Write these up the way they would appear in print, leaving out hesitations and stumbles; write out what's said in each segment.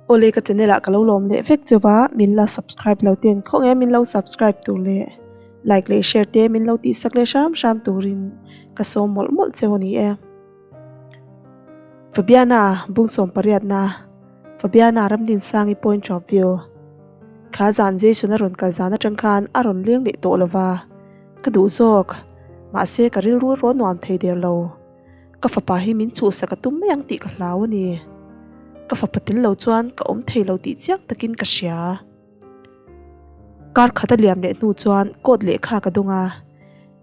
Awle ka channel ah ka lo lawm leh vek cheu a, min la subscribe lo ten khaw nge min lo subscribe tur leh like leh share te min lo tih sak leh hram hram turin ka sawm mawlh mawlh cheu a ni e. Fabiana bungsawm pariatna Fabiana Ramdinsangi point of view Kha zan Jason a rawn kal zan atang khan a rawn leng leh tawh lova, ka duh zawk mahse ka rilru erawh a nuam thei der lo. Ka fapa hi min chhuhsak a tum mai ang tih ka hlau a ni. Ka fapa tel lo chuan ka awm thei lo tih chiang takin ka hria. Kar khat a liam leh hnu chuan coat lehkha ka dawng a,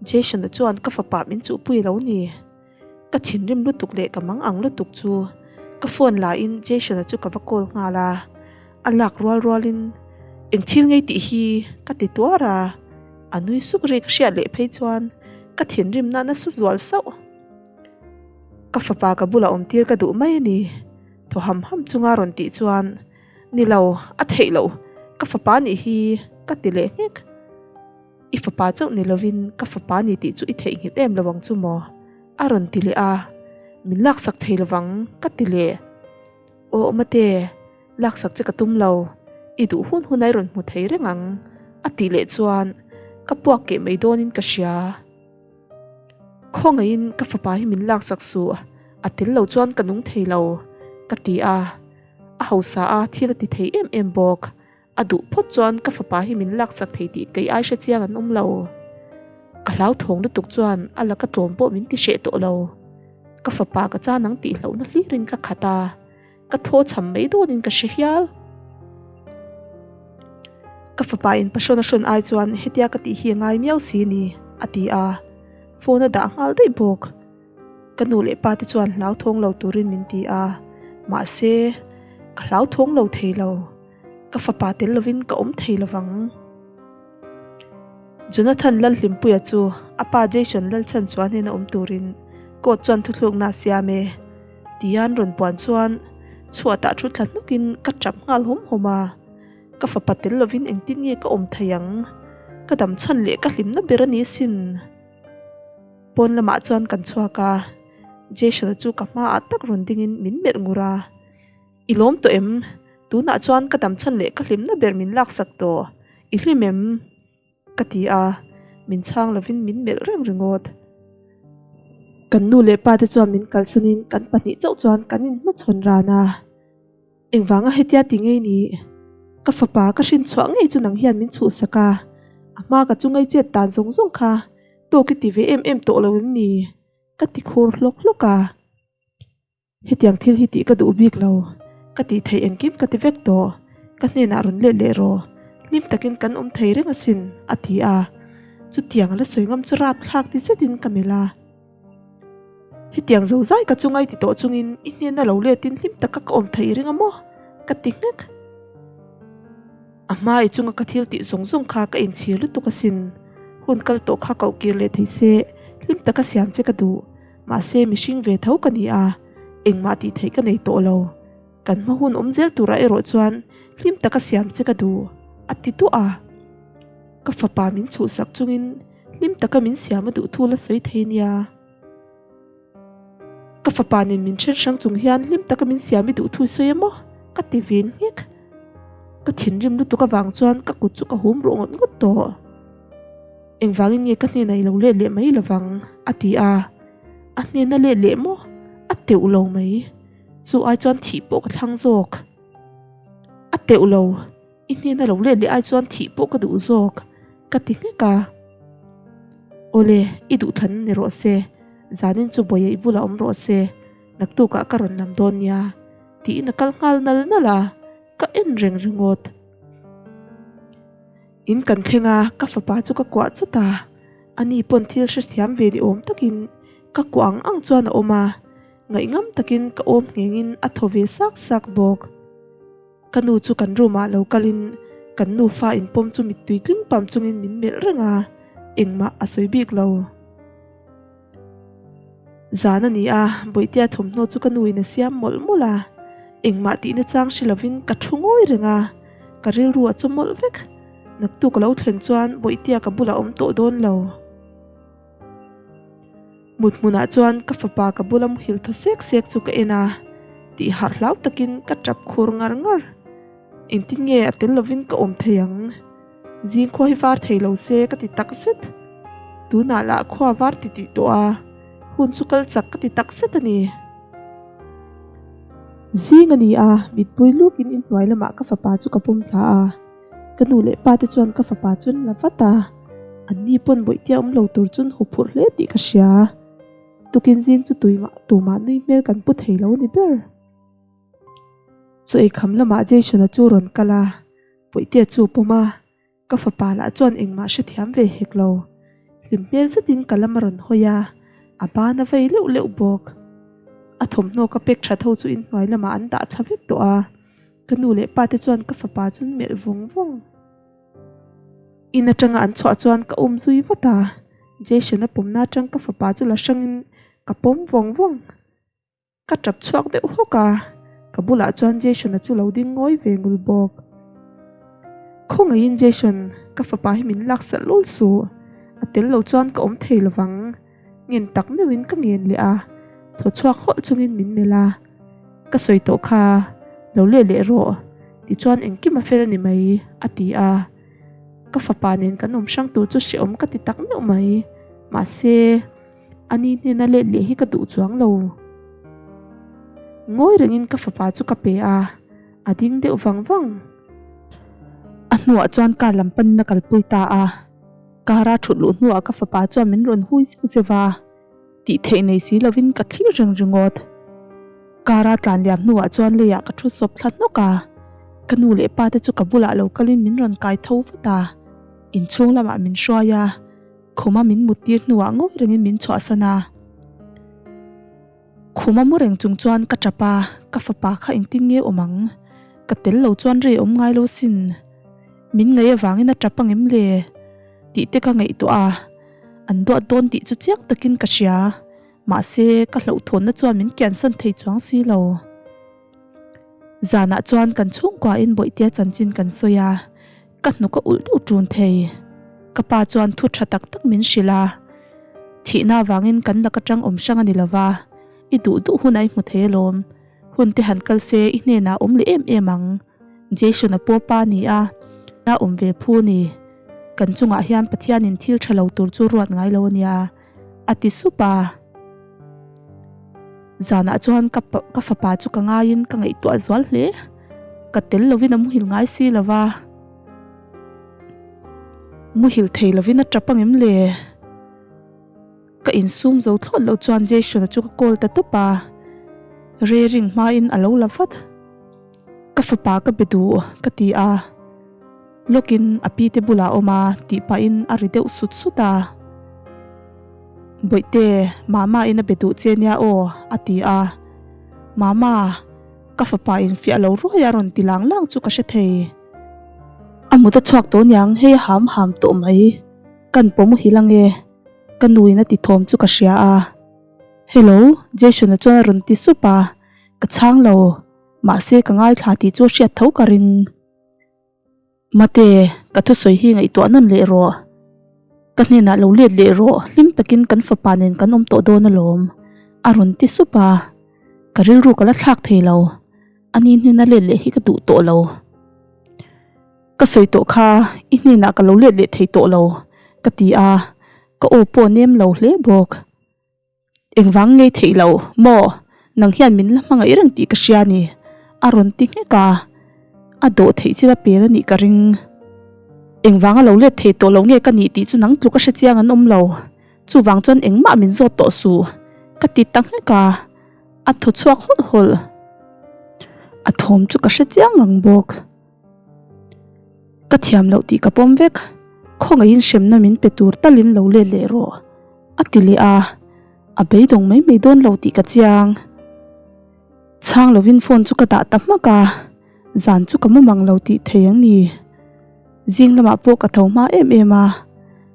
Jason-a chuan ka fapa min chuhpui lo ni. Ka thinrim lutuk leh ka mang ang lutuk chu ka phone la in Jason-a chu ka va call nghal a, a lak rual rual in eng thil ngei tih hi ka ti tuar a, a nui suk ri ka hriat leh phei chuan ka thinrim na nasa zual sauh. Ka fapa ka bulah awm tir ka duh mai a ni, thaw ham ham chunga rawn tih chuan ni lo a theih loh ka fapa nih hi ka ti leh nghek. I fapa chauh ni lovin ka fapa ni tih chu i theihnghilh em lo ang chu maw? A rawn ti leh a, min laksak thei lovang ka ti leh. Aw mate, laksak che ka tum lo, i duh hun hun a i rawn hmu thei reng ang a tih leh chuan ka puak keh mai dawnin ka hria. Khawngaihin ka fapa hi min laksak suh, a tel lo chuan ka nung thei lo ka ti a, a hausa a thil a ti thei em em bawk. A duh phawt chuan ka fapa hi min laksak thei tih kei ai hre chiang an awm lo. Ka hlauthawng lutuk chuan a laka tlawm pawh min ti hreh tawh lo. Ka fapa ka chan ang tih hlauhna hlirin ka khat a, ka thaw cham mai dawnin ka hre hial. Ka fapa in pahrawn a hrawn ai chuan hetia ka tih hi a ngai miau si ni, a ti a, phone a dah nghal daih bawk. Ka nu leh pa te chuan hlauthawng lo turin min ti a, mahse ka hlauthawng lo thei lo. Ka fapa tel lovin ka awm thei lovang. Jonathan Lalhlimpuia chu a pa Jason Lalchhanchhuah hnena awm turin court chuan thuthlukna a siam e tia an rawn puan chuan chhuatah thu thla hnukin ka tap nghal hawm hawm a. Ka fapa tel lovin engtin nge ka awm thei ang? Ka dam chhan leh ka hlimna ber a ni asin. Pawn lamah chuan kan chhuak a, Jason-a chu ka hmaah tak rawn dingin min melh ngur a. I lawm tawh em? Tunah chuan ka dam chhan leh ka hlimna ber min laksak tawh. I hlim em? Ka ti a, min chhang lovin min melh reng ringawt. Kan nu leh pa te chuan min kalsanin kan pahnih chauh chuan kan inhmachhawn ran a. Engvanga hetia ti ngei ni? Ka fapa ka hrin chhuah ngei chu nang hian min chhuhsak a, a hma ka chu ngaichet dan zawng zawng kha tawk i ti ve em em tawh lo em ni? Ka ti khur hlawk hlawk a. Hetiang thil hi tih ka duh bik lo, ka tih theih engkim ka ti vek tawh, ka hnenah rawn let leh rawh, hlim takin kan awm thei reng asin, a ti a. Chutiang a la sawi ngam chu rapthlak ti zetin ka melh a. Hetiang zo zai ka chungai ti tawh chungin i hnena lo letin hlim taka ka awm thei reng a maw? ka ti nghek. A hma i chunga ka thil tih zawng zawng kha ka inchhir lutuk asin, hun kal tawh kha koh kir leh thei se, hlim taka siam che ka duh. Mahse mihring ve tho ka ni a, engmah tih theih ka nei tawh lo. Kan hma hun awm zel turah erawh chuan hlim taka siam che ka duh, a ti duah a. Ka fapa min chhuhsak chungin hlim taka min siam a duh thu la sawi thei nia. Ka fapa nen min then hrang chung hian hlim taka min siam i duh thu i sawi a maw? Ka ti vin nghek. Ka thinrim lutuk avang chuan ka kut chu ka hum ruh ngawt ngawt tawh. Engvangin nge ka hnenah i lo let leh mai lovang? a ti a. A hnena let leh maw? A teuh lo mai. Chu ai chuan thih pawh ka thlang zawk. A teuh lo. I hnena lo let leh ai chuan thih pawh ka duh zawk, ka ti nghek a. Awle, i duhthlan ni rawh se. Zanin chu Bawia i bulah awm rawh se. Naktukah ka rawn lam dawn nia, tiin a kal nghal nal nal a. Ka en reng ringawt. In kan thleng a, ka fapa chu ka kuah chawt a, ani pawn thil hrethiam ve ni awm takin ka kuah ang ang chuan a awm a, ngaihngam takin ka awm nghengin a thaw ve sak sak bawk. Ka nu chu kan room ah lo kalin kan nufa inpawm chu mittui tling pam chungin min melh reng a, engmah a sawi bik lo. Zan a ni a, Bawihtea thawmhnaw chu ka nuin a siam mawlh mawlh a, engmah tihna chang hre lovin ka thu ngawi reng a, ka rilru a chaw mawlh vek. Naktuk a lo thlen chuan Bawihtea ka bulah a awm tawh dawn lo. Mut hmunah chuan ka fapa ka bula muhil thaw sek sek chu ka en a, Tih harh hlau takin ka tap khur ngar ngar. Engtin nge a tel lovin ka awm thei ang? Zing khua hi var thei lo se ka ti tak zet. Tunah lah khua var ti tih tawh a, hun chu kal chak ka ti tak zet a ni. Zing a ni a, mitpui lukin inhnuai lamah ka fapa chu ka pawm thla a. Ka nu leh pa te chuan ka fapa chu an la vat a, anni pawn bawihtia awm lo tur chuan huphurh hle tih ka hria. Tukin zing chu tuimah tumah nui hmel kan pu thei lo ni ber. Chaw ei kham lamah Jason-a chu rawn kal a, Bawihtea chu a pawm a, ka fapa lah chuan engmah hrethiam ve hek lo. Hlim hmel zetin ka lam a rawn hawi a, a ban a vei leuh leuh bawk. A thawmhnaw ka pek that ho chu inhnuai lamah an dah thla vek tawh a, ka nu leh pa te chuan ka fapa chu an melh vawng vawng. In atanga an chhuah chuan ka um zui vat a, Jason-a pawmna atang ka fapa chu la hrangin ka pawm vawng vawng. Ka tap chhuak deuh hawk a, ka bulah chuan Jason-a chu lo ding ngawi ve ngul bawk. Khawngaihin Jason, ka fapa hi min lak salh lul suh, a tel lo chuan ka awm thei lovang, ngen tak meuhin ka ngen leh a, thaw chhuak hawlh chungin min melh a. Ka sawi tawh kha, lo leh leh rawh, tichuan engkim a fel a ni mai, a ti a. Ka fapa nen kan awm hrang tur chu hrehawm ka ti tak meuh mai, mahse, ani hnena let leh hi ka duh chuang lo. Ngawi rengin ka fapa chu ka pe a, a ding deuh vang vang. A hnuah chuan car lam panin a kalpui ta a, car a thut luh hnuah ka fapa chuan min rawn hui zeuh zeuh a. Tih theih nei si lovin ka thlir reng ringawt. Car a tlan liam hnuah chuan leiah ka thu sawp thla hnawk a, ka nu leh pa te chu ka bulah lo kalin min rawn kai tho vat a, inchhung lamah min hruai a, khuma min mut tir hnuah ngawi rengin min chhuahsan a. Khuma mu reng chung chuan ka tap a, ka fapa kha engtin nge awm ang? Ka tel lo chuan rei awm ngai lo sin. Min ngaih avangin a tap angem le? Tih te ka ngaihtuah a. An duat dawn tih chu chiang takin ka hria, mahse ka hlauhthawnna chuan min kiansan thei chuang si lo. Zanah chuan kan chhungkuain Bawihtea chanchin kan sawi a, ka hnuk a ulh deuh ṭun thei. Ka pa chuan thu ṭha tak tak min hrilh a, Thihna avangin kan lak aṭang awm hrang a ni lova, i duh duh hun a i hmu thei alawm. Hun te han kal se i hnenah awm leh em em ang. Jason-a pawh pa a ni a, a awm ve phu a ni. Kan chungah hian Pathianin thil tha lo tur chu ruat ngai lo a nia, a ti sup a. Zanah chuan ka ka fapa chu ka ngaiin ka ngaihtuah zual hle. Ka tel lovin a muhil ngai si lo va. Muhil thei lovin a tap angem le? Ka insum zo thlawt loh chuan Jason-a chu ka call ta tawp a, rering hmain a lo la vat. Ka fapa ka be duh ka ti a, lawkin a pi te bulah a awm a tih pahin a ri deuh sut sut a. Bawihte, Mama in a be duh che nia aw a ti a, Mama, ka fapa in fiah lo ruai a rawn ti lang lang chu ka hre thei. A mut a chhuak tawh niang hei a ham ham tawh mai, kan pawm muhil ange. Ka nuin a ti thawm chu ka hria a, Hello, Jason-a chuan a rawn ti sup a, ka chhang lo, mahse ka ngaithla tih chu a hriat tho ka ring. Mate, ka thusawi hi ngaihtuah nawn leh rawh. Ka hnenah lo let leh rawh, hlim takin kan fapa nen kan awm tawh dawn alawm, a rawn ti sup a, ka rilru ka la thlak thei lo, ani hnena let leh hi ka duh tawh lo. Ka sawi tawh kha, i hnenah ka lo let leh thei tawh lo, ka ti a, ka aw pawh a nem lo hle bawk. Engvang ngei theih lo maw, nang hian min la hmangaih reng tih ka hria a ni, a rawn ti nghek a, a dawh theih chin a pel a nih ka ring. Engvanga lo let thei tawh lo nge ka nih tih chu nang tluk a hre chiang an awm lo, chuvang chuan engmah min zawt tawh suh, ka ti ta nghek a, a thaw chhuak hawlh hawlh. A thawm chu ka hre chiang ang bawk. Ka thiam loh tih ka pawm vek, khawngaihin hremna min pe tur talin lo let leh rawh, a ti leh a, a beidawng mai mai dawn lo tih ka chiang. Chhang lovin phone chu ka dah ta hmak a, zan chu ka mu mang lo tih thei ang ni. Zing lamah pawh ka tho hma em em a,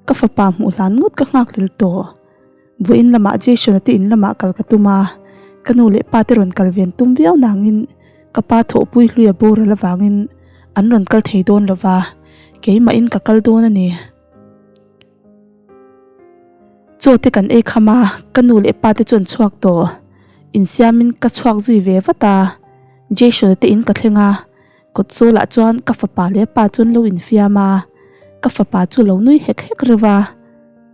ka fapa hmuh hlan ngawt ka nghak lel tawh. Vawiin lamah Jason-a te in lamah kal ka tum a, ka nu leh pa te rawn kal ve an tum viau nangin ka pa thawhpui hlui a boral avangin an rawn kal thei dawn lo va, keimahin ka kal dawn a ni. Chaw te kan ei kham a, ka nu leh pa te chu an chhuak tawh. Insiamin ka chhuak zui ve vat a, Jason-a te in ka thleng a, kawt zawlah chuan ka fapa leh pa chu an lo infiam a, ka fapa chu lo nui hek hek reuh a,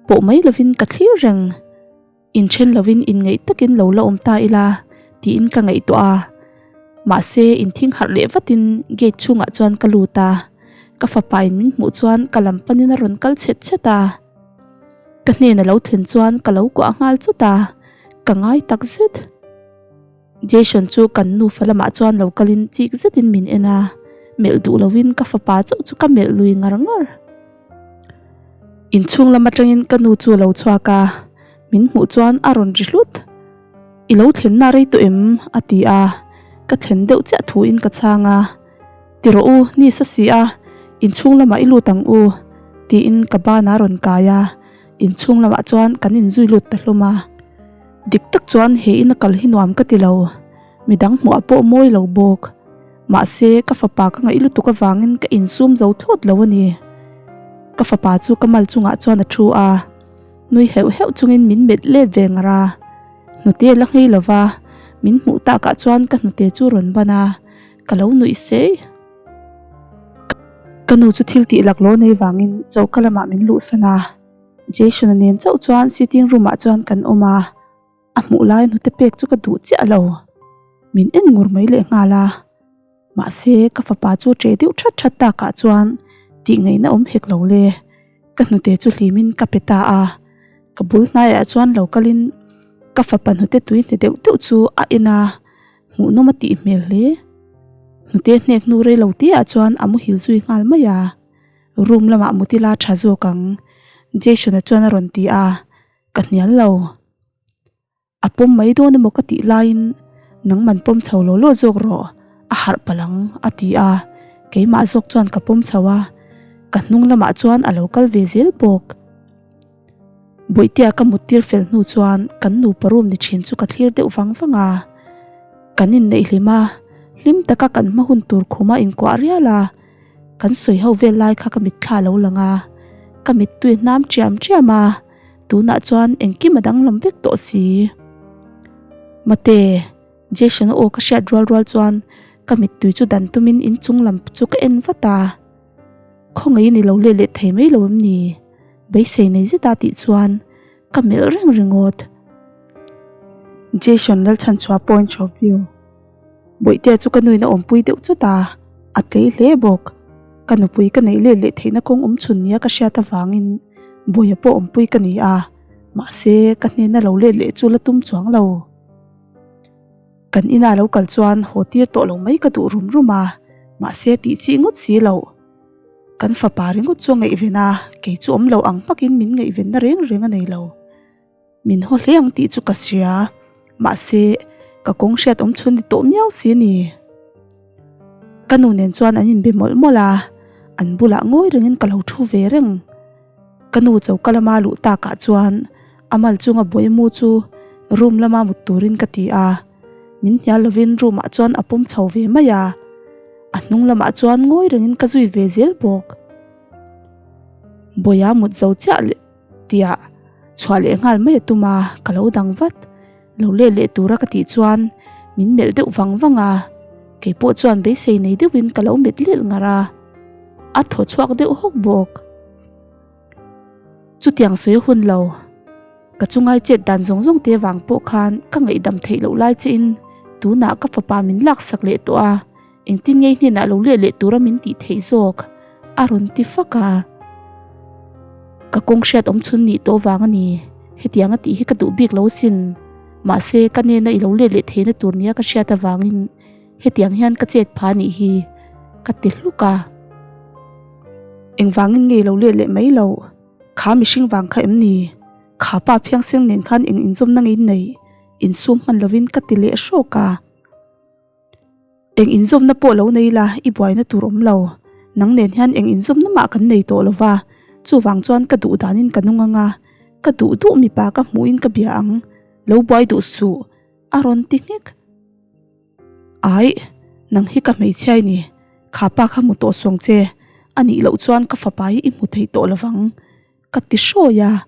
pawh mai lovin ka thlir reng. Inthen lovin inngeih takin lo la awm ta ila tiin ka ngaihtuah a, mahse inthing harh leh vatin gate chhungah chuan ka lut a, ka fapa in min hmuh chuan ka lam panin a rawn kal chhet chhet a, ka hnena lo thlen chuan ka lo kuah nghal chawt a, ka ngai tak zet. Jason chu kan nufa lamah chuan lo kalin chik zetin min en a, melh duh lovin ka fapa chauh chu ka melh lui ngar ngar. Inchhung lam atangin ka nu chu a lo chhuak a, min hmuh chuan a rawn ri hlut. I lo thlenna rei tawh em? a ti a, ka thlen deuh chiah thuin ka chhang a. Ti rawh u, ni sa si a, inchhung lamah i lut ang u, tiin ka ban a rawn kai a, inchhung lamah chuan kan inzui lut ta hlawm a. Dik tak chuan he ina kal hi nuam ka ti lo, midang hmuh ah pawh mawi lo bawk. Mahse, ka fapa ka ngaih lutuk avangin ka insum zo thlawt lo a ni. Ka fapa chu ka mal chungah chuan a thu a, nui heuh heuh chungin min melh let ve ngar a. Hnute la nghei lo va, min hmuh takah chuan ka hnute chu rawn ban a, ka lo nuih sei. Ka nu chu thil tih laklawh nei vangin choka lamah min luhsan a, Jason-a nen chauh chuan sitting room-ah chuan kan awm a. A hmuh lai hnute pek chu ka duh chiah lo. Min en ngur mai leh nghal a. Mahse, ka fapa chu ṭe deuh ṭhat ṭhat takah chuan tih ngaihna awm hek lo le. Ka hnute chu hlimin ka pe ta a. Ka bul hnaiah chuan lo kalin ka fapa hnute tui hne deuh deuh chu a en a, hmuhnawm a tih hmel hle. Hnute hnek hnu rei lo tihah chuan a muhil zui nghal mai a. Room lamah mutila ṭha zawk ang, Jason-a chuan a rawn ti a. Ka hnial lo. A pawm mai dawn emaw ka tih laiin nangman pawm chho law law zawk rawh, a harh palh ang a ti a, keimah zawk chuan ka pawm chho a, ka hnung lamah chuan a lo kal ve zel bawk. Bawihtea ka muttir fel hnu chuan kan nupa room ni thin chu ka thlir deuh vang vang a, kan inneih hlim a, hlim taka kan hma hun tur khuma inkuah rial a, kan sawi ho vel lai kha ka mitthla a lo lang a, ka mittui a hnam chiam chiam a. Tunah chuan engkim a danglam vek tawh si. Mate, Jason-a aw ka hriat rual rual chuan ka mittui chu dan tumin inchung lam chu ka en vat a. Khawngaihin i lo let leh thei mai lo em ni? Beisei nei zeta tih chuan ka melh reng ringawt. Jason Lalchhanchhuah point of view. Bawihtea chu ka nuin a awmpui deuh chawt a, a tlei hle bawk. Ka nupui ka neih let leh theihna kawng awm chhun nia ka hriat avangin Bawia pawh awmpui ka ni a, mahse ka hnena lo let leh chu la tum chuang lo. Kan ina lo kal chuan haw tir tawh lo mai ka duh rum rum a, mahse tih chih ngawt si loh. Kan fapa ringawt chu a ngaihven a, kei chu awm lo ang hmakin min ngaihvenna reng reng a nei lo. Min haw hle ang tih chu ka hria, mahse ka kawng hriat awm chhun ni tawh miau si a ni. Ka nu nen chuan an inbe mawlh mawlh a, an bulah ngawi rengin ka lo thu ve reng. Ka nu choka lama luh takah chuan a mal chunga buaimu chu room lama mut turin ka ti a, min hnial lovin room ah chuan a pawm chho ve mai a, a hnung lamah chuan ngawi rengin ka zui ve zel bawk. Bawia mut zo chiah leh. Tia chhuah leh nghal mai a tum a, ka lo dang vat. Lo let leh tura ka tih chuan min melh deuh vang vang a, kei pawh chuan beisei nei deuhin ka lo met lel ngar a, a thaw chhuak deuh hawk bawk. Chutiang sawi a hun lo, ka chungai chet dan zawng zawng te vang pawh khan ka ngaihdam theih loh lai che in tunah ka fapa min laksak leh tawh a. Engtin ngei hnenah lo let leh tura min tih theih zawk? a rawn ti fak a. Ka kawng hriat awm chhun nih tawh vang a ni. Hetiang a tih hi ka duh bik lo sin. Mahse, ka nena i lo let leh theihna tur nia ka hriat avangin hetiang hian ka chet pha nih hi ka ti hluk a. Engvangin ngei lo let leh mai loh? Kha mihring vang kha em ni? Kha pa phiangseng nen khan eng inzawmna ngei nei? Insum hman lovin ka ti leh hrawk a. Eng inzawmna pawh lo nei la, i buaina tur awm lo. Nang nen hian eng inzawmna mah kan nei tawh lo va, chuvang chuan ka duh danin ka nung ang a, ka duh duh mipa ka hmuhin ka bia ang, lo buai duh suh, a rawn ti nghek. Aih, nang hi ka hmeichhia i ni, kha pa kha hmu tawh suang che, a nih loh chuan ka fapa hi i hmu thei tawh lo vang, ka ti hrawi a,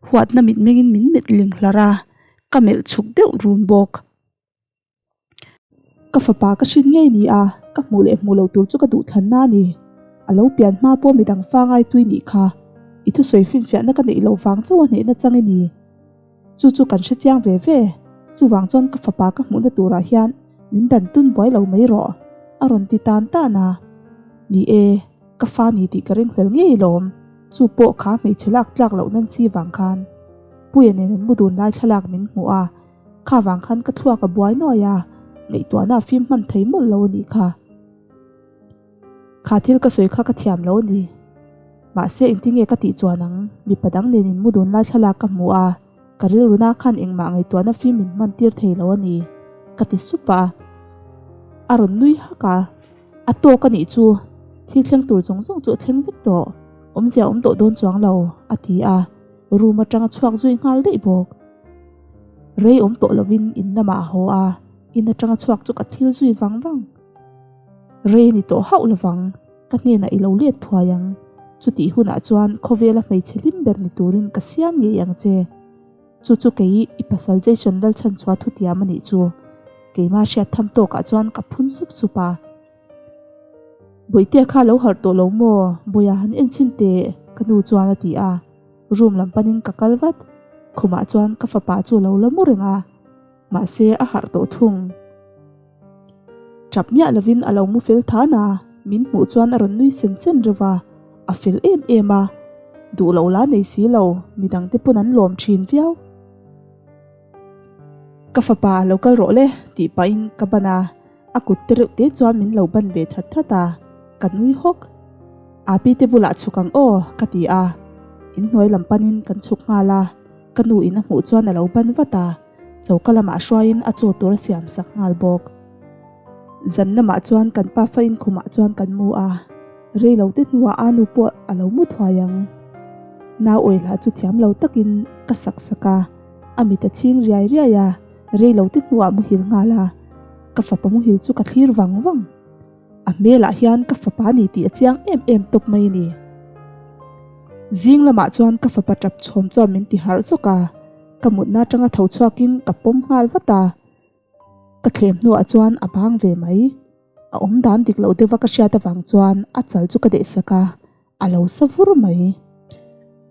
huatna mitmengin min mit ling hlar a, ka melh chhuk deuh run bawk. Ka fapa ka hrin ngei ni a, ka hmuh leh hmuh loh tur chu ka duh thlanna a ni. A lo pian hma pawh midang fa ngaitui nih kha. I thusawi finfiahna ka neih loh vang chauh a hnehna chang i ni. Chu chu kan hre chiang ve ve. Chuvang chuan ka fapa ka hmuhna turah hian min dan tun buai lo mai rawh, a rawn ti tan tan a. Ni e, ka fa ni tih ka ringhlel ngei lawm. Chu pawh kha hmeichhe lak tlak loh Nancy vang khan Puia nen an mu dun lai thlalak min hmuh a. Kha vang khan ka thluak a buai nuai a, ngaihtuahna a fim hman thei mawlh lo a nih kha. Kha thil ka sawi kha ka thiam lo a ni. Mahse engtinge ka tih chuan ang, mipa dang nen in mu dun lai thlalak ka hmu a, ka rilruna khan engmah ngaihtuahna fim min hman tir thei lo a ni, ka ti sup a. A rawn nui hak a, A tawk a nih chu, thil thleng tur zawng zawng chu a thleng vek tawh, awmzia a awm tawh dawn chuang lo, a ti a, room atang a chhuak zui nghal daih bawk. Rei awm tawh lovin in lamah a haw a, in atanga chhuak chu ka thil zui vang vang. Rei a ni tawh hauh lovang, ka hnenah i lo let thuai ang. Chutih hunah chuan khawvela hmeichhe hlim ber ni turin ka siam ngei ang che. Chu chu kei i pasal Jason Lalchhanchhuah thutiam a nih chu. Keimah hriat tham tawkah chuan ka phun sup sup a. Bawihtea kha lo harh tawh lo maw? Bawiha han en chhin teh, ka nu chuan a ti a. Room lam panin ka kal vat. Khumah chuan ka fapa chu a lo la mu reng a, mahse a harh tawh thung. Tap miah lovin a lo mu fel than a, min hmuh chuan a rawn nui sen sen reuh a, a fel em em a. Duh lo la nei si lo, midangte pawn an lawm thin viau. Ka fapa lo kal rawh le tih pahin ka ban a. A kut te reuh te chuan min lo ban ve that that a, ka nui hawk. Api te bulah chhuk ang aw, ka ti a. Inhnuai lam panin kan chhuk nghal a, ka nu in a hmuh chuan a lo ban vat a, choka lamah hruaiin a chaw tur a siam sak nghal bawk. Zan lamah chuan kan pafa inkhumah chuan kan mu a, rei lo te hnuah a nu pawh a lo mu thuai ang. Nau awihlah chu thiam lo takin ka sak sak a, a mit a chhing riai riai a, Rei lo te hnuah muhil nghal a, ka fapa muhil chu ka thlir vang vang. A hmelah hian ka fapa a ni tih a chiang em em tawp mai a ni. Zing lamah chuan ka fapa tap chhawm chuan min ti harh zawk a, ka mutna atanga tho chhuakin ka pawm nghal vat a. Ka thlem hnuah chuan a bang ve mai. A awm dan dik loh deuha ka hriat avang chuan a chal chu ka dehsak a, A lo sa vur mai.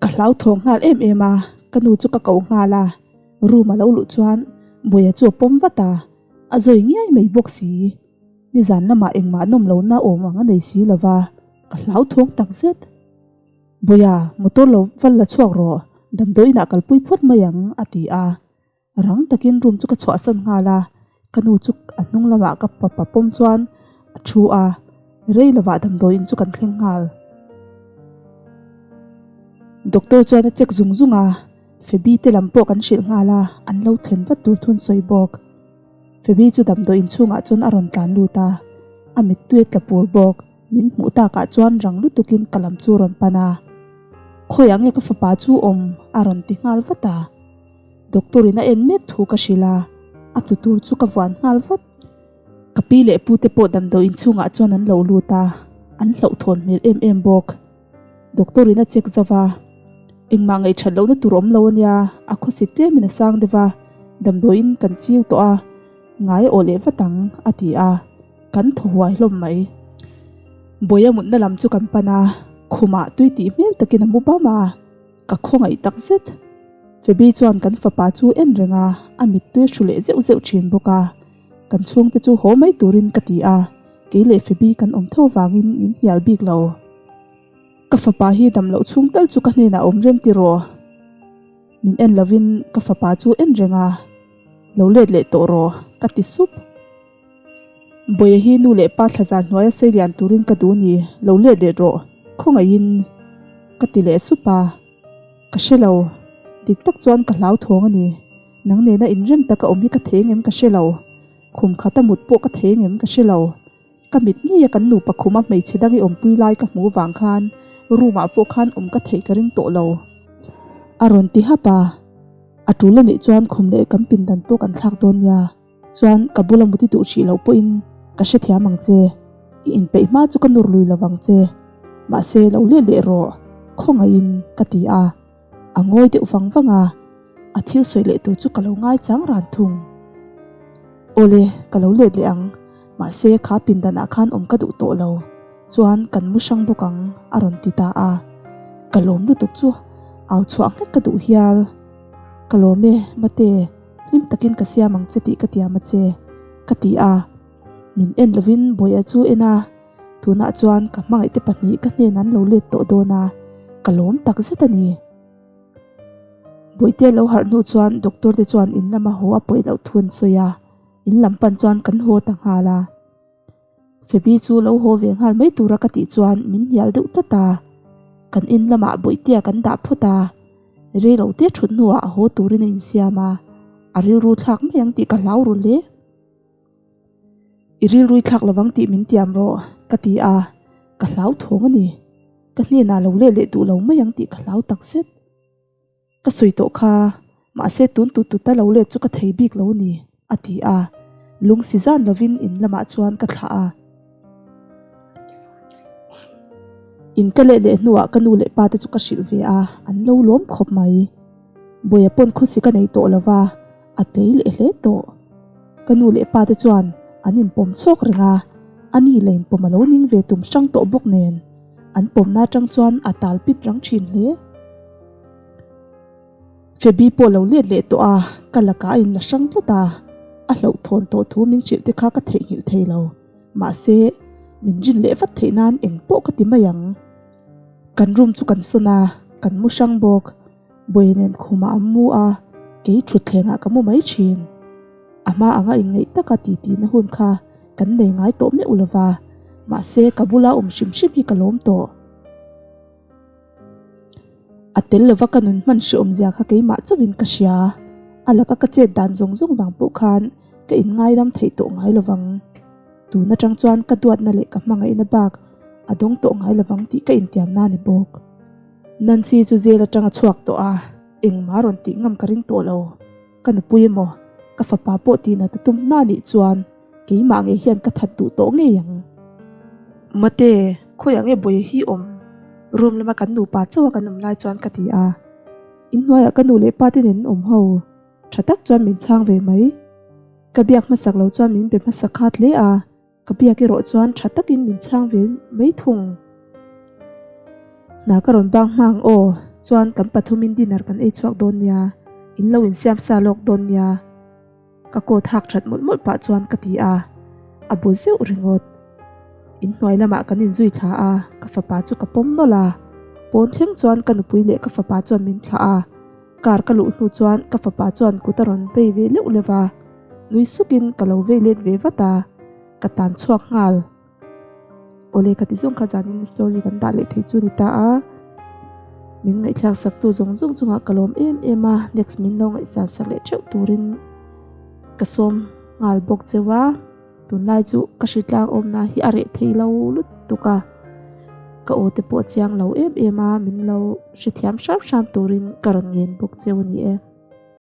Ka hlauthawng nghal em em a, ka nu chu ka ko nghal a, room a lo luh chuan Bawiha chu a pawm vat a, a zawi ngiai mai bawk si. Nizan lamah engmah nawm lohna awm ang a nei si lo va, ka hlauthawng tak zet. Bawiha, motor lo val la chhuak rawh, damdawiinah kalpui phawt mai ang, a ti a. Rang takin room chu ka chhuahsan nghal a, ka nu chu a hnung lamah ka papa pawm chuan a thu a, rei lovah damdawiin chu kan thleng nghal. Doctor chuan a check zung zung a, Fabi te lam pawh kan hrilh nghal a, an lo thlen vat tur thun sawi bawk. Fabi chu damdawiin chhungah chuan a rawn tlan lut a, a mittui a tla pur bawk. Min hmuh takah chuan rang lutukin ka lam chu rawn pan a, Khawiah nge ka fapa chu awm? a rawn ti nghal vat a. Doctor in a en mek thu ka hrilh a, a tu tur chu ka vuan nghal vat. Ka pi leh pu te pawh damdawi inchhungah chuan an lo lut a, an hlauhthawn hmel em em bawk. Doctor in a check zauh a, Engmah ngaihthat lohna tur awm lo ania, a khawsik tlemin a sang deuh a, damdawiin kan chiu tawh a, ngai a aw leh vat ang, a ti a, kan thaw huai hlawm mai. Bawia mutna lam chu kan pan a, khumah tui tih hmel takin a mu bam a. Ka khawngaih tak zet. Fabi chuan kan fapa chu en reng a, a mittui a hru leh zeuh zeuh thin bawk a. Kan chhungte chu haw mai turin ka ti a, kei leh Fabi kan awm tho vangin min hnial bik lo. Ka fapa hi dam loh chhung tal chu ka hnenah awm rem ti rawh. Min en lovin ka fapa chu en reng a, lo let leh tawh rawh ka ti sup. Bawiha hi nu leh pa thlazar hnuaia sei lian turin ka duh ni, lo let leh rawh, khawngaihin ka ti leh sup a, ka hre lo, dik tak chuan ka hlauthawng a ni, nang nena inrem taka awm hi ka thei ngem ka hre lo, khum khata mut pawh ka thei ngem ka hre lo, ka mit ngeia kan nupa khuma hmeichhe dang i awmpui lai ka hmuh vang khan room ah pawh khan awm ka theih ka ring tawh lo a rawn ti hap a, a tul anih chuan khum leh kan pindan pawh kan thlak dawn nia. Chuan ka bula muti duh hrih loh pawhin ka hrethiam ang che, i inpeih hma chu ka nur lui lo vang che, mahse lo let leh rawh, khawngaihin ka ti a, a ngawi deuh vang vang a, a thil sawi leh tur chu ka lo ngai chang ran thung. Awle, ka lo let leh ang. Mahse kha pindanah khan awm ka duh tawh lo. Chuan kan mu hrang bawk ang a rawn ti ta a. Ka lawm lutuk chu au chhuah nghek ka duh hial. Ka lawm e mate, hlim takin ka siam ang che tih ka tiam a che ka ti a. Min en lovin Bawia chu en a, tunah chuan ka hmangaihte pahnih ka hnenah an lo let tawh dawn a, ka lawm tak zet a ni. Bawihte lo harh hnu chuan doctor te chuan in lama haw a pawih loh thu an sawi a, in lam pan chuan kan haw ta nghal a. Febi chu lo haw ve nghal mai tura ka tih chuan min hnial deuh tlat a, kan in lamah Bawihtea kan dah phawt a, rei lo te thut hnuah a haw turin a insiam a, a rilru thlak mai ang tih ka hlau ru hle. I rilrui thlak lovang tih min tiam rawh ka ti a, ka hlau thawng a ni. Ka hnenah lo leh leh duh lo mai ang tih ka hlau tak zet. Ka sawi tawh kha, mahse tun tut tuta lo let chu ka thei bik lo ni, a ti a. Lung si zan lovin in lamah chuan ka thlah a. In ka let leh hnuah ka nu leh pa te chu ka hrilh ve a, an lo lawm khawp mai. Bawia pawn khawsi ka nei tawh lova, a tlei leh hle tawh. Ka nu leh pa te chuan an inpawm chhawk reng a, a ni leh inpawm a lo ning ve tum hrang tawh bawk nen, an pawmna atang chuan a tal pit rang thin hle. Febi pawh lo let leh tawh a, ka lakah a inla hrang tlat a, a hlauhthawn tawh thu min hrilh te kha ka theihnghilh thei lo. Mahse, min rin leh vat theih nan eng pawh ka ti mai ang. Kan room chu kan sawn a, kan mu hrang bawk. Bawi nen khumah an mu a, kei thutthlengah ka mu mai thin. A hma anga inngaih taka titihna hun kha kan nei ngai tawh meuh lo va, mahse ka bula awm hrim hrim hi ka lawm tawh. A tel lova ka nun hman hrehawmzia kha keimah chauhin ka hria, a laka ka chet dan zawng zawng vang pawh khan ka inngaidam theih tawh ngai lo vang. Tun atang chuan ka duatna leh ka hmangaihna bak a dawng tawh ngai lo vang tih ka intiamna a ni bawk. Nancy chu jail atang a chhuak tawh a, engmah rawn tih ngam ka ring tawh lo. Ka nupui emaw, ka fapa pawh tihna ta tum hna nih chuan keimah ngei hian ka that duh tawh ngei ang. Mate, khawiah nge Bawihi hi awm? Room lama kan nupa chauh a kan awm lai chuan ka ti a. Inhnuaiah ka nu leh pa te nen an awm ho. Tha tak chuan min chhang ve mai. Ka biak hmasak lo chuan min be hmasa khat hle a. Ka biak erawh chuan tha takin min chhang ve mai thung. Hna ka rawn bang hma ang aw, chuan kan pathumin dinner kan ei chhuak dawn nia, in lo insiam sa lawk dawn nia. Ka coat hak that mawlh mawlh pah chuan ka ti a, a bu zeuh ringawt. In hnuai lamah kan inzui thla a, ka fapa chu ka pawm nawlh a. Pawn thleng chuan ka nupui leh ka fapa chuan min thlah a, car ka luh hnu chuan ka fapa chuan kut a rawn vei ve leuh leuh va. Nui sukin ka lo vei let ve vat a, ka tan chhuak nghal. Awle ka ti zawng kha zanin story kan dah leh thei chu ni ta a, min ngaihthlak sak tu zawng zawng chungah ka lawm em em a, next min lo ngaihsan sak leh theuh turin ka sawm nghal bawk cheu a, tunlai chu ka hritlang awmna hi a reh thei lo lutuk a, ka aw te pawh a chiang lo em em a, min lo hrethiam hram hram turin ka rawn ngen bawk cheu a ni e.